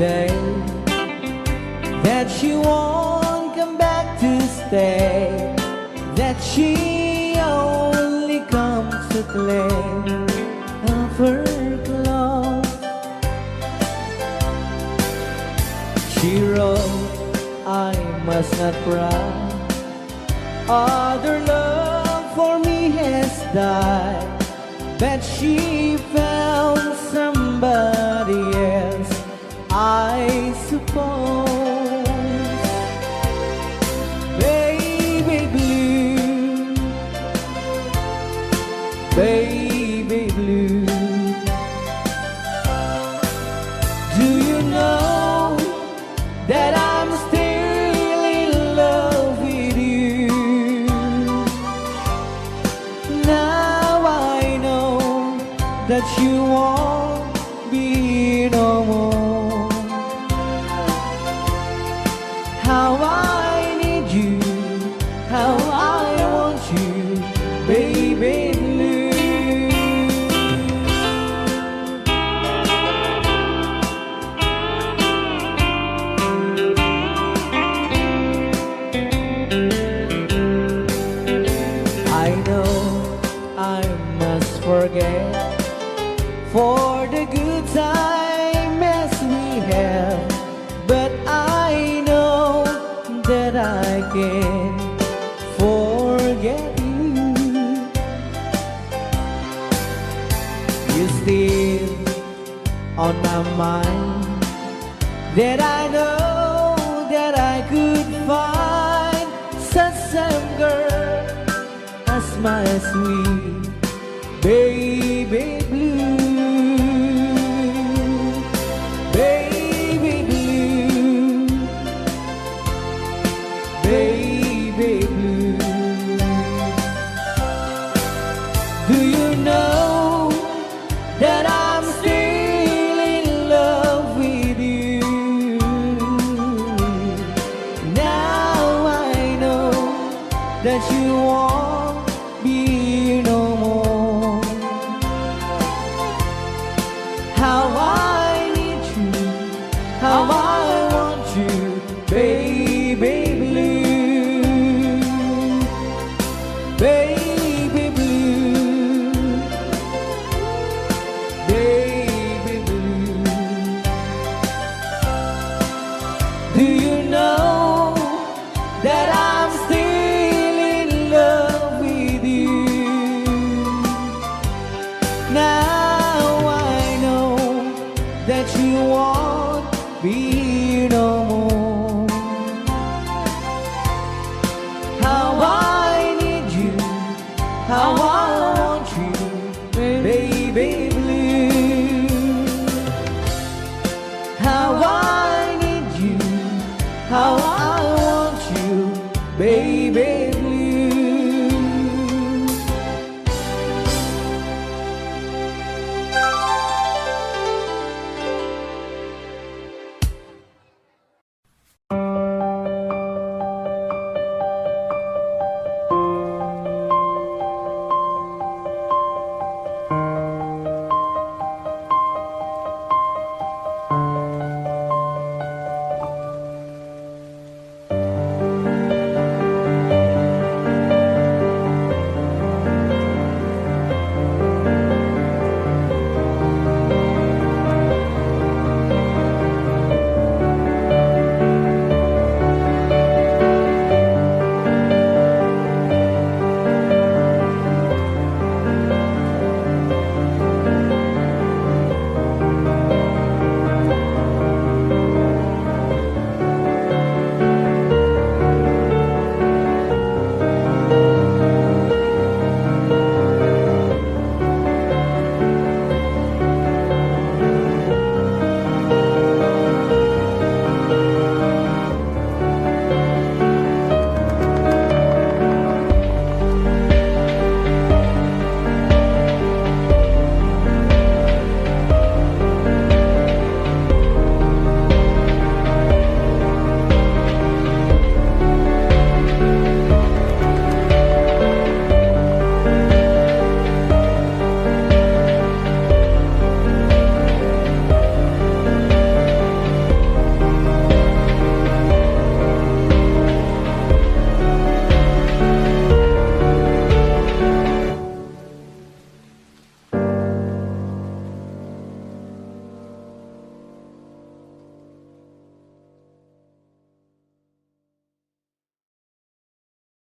day that she won't come back to stay, that she only comes to play of her clothes. She wrote, "I must not cry. Other love for me has died." But she found somebody else, I suppose. Baby blue, baby blue, do you know that I'm still in love with you? Now I know that you won't be no more. How I need you, how I want you, baby blue. I know I must forget for the good time as we had, but I know that I can forget you. You still on my mind, that I know that I could find such same girl as my sweet baby blue, baby blue, baby blue. Do you know that I'm still in love with you? Now I know that you won't be no more. How I need you, how I want you, baby blue, baby blue, baby blue. Do you know that I'm still in love with you? Now I know that you won't be no more. How I need you, how I